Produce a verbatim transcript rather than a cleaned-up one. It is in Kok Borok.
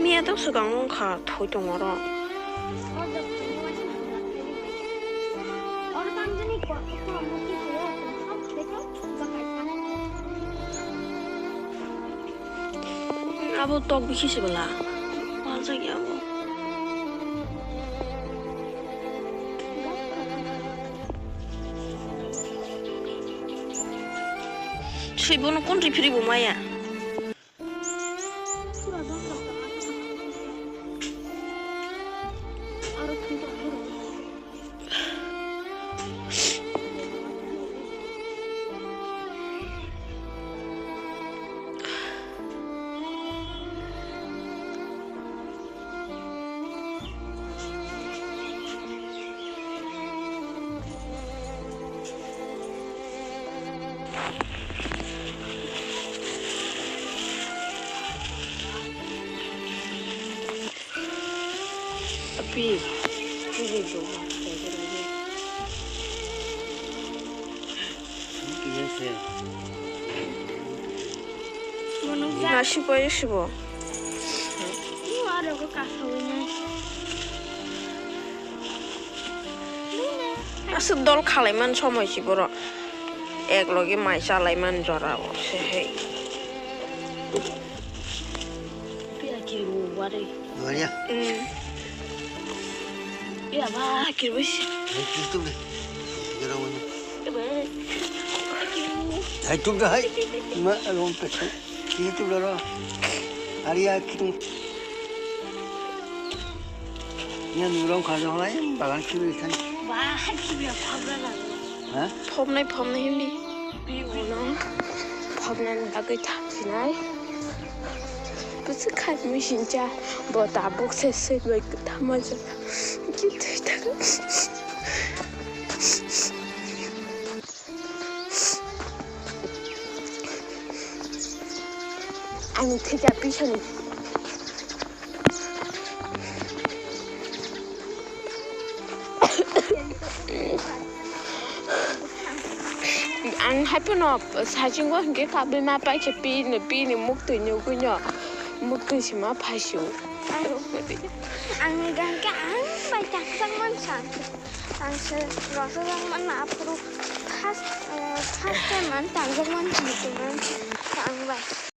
Miya to swkang wngkha thwi tongo oro. Abo tok bisi se bwla. Paljak ya abo. Sui bono kon rifri bo maya. Api, ini coba. Nasi kaya sibo. Aswk dol khalaiman somoi si borok. Ek loge mai chalaiman jora o se hai. Pia kiri mu wari. Wari ya? Mm. Pia ba kiri bisi. Hai kiri tu be. Jora wani. Ebe. Hai kiri mu. Hai tu be hai. Ma alon pe tu. Kiri tu be ro. Ari ya kiri. Ni nurong kha jong lai bagan kiri kan. Ba kiri ya phabra la. Ha? Phobnai, phobnai hindi. Bono phobnani bagwi thangsinai. Bwswk khatmi sincha, bo tabuk se se bai kwthama jora. Ki thwi thang. Ani thwiya pisani. Ang hai phano sachingo hwnkhe kabui ma paikhe pini, pini muktwi nugwino, muktwi sima phaisio. Ang, ang ni gan khe ang bai taksa mansa. Ang se rosajak manna aphuru first, eh, first time ang tangjak mansi muktwi mansi ang bai.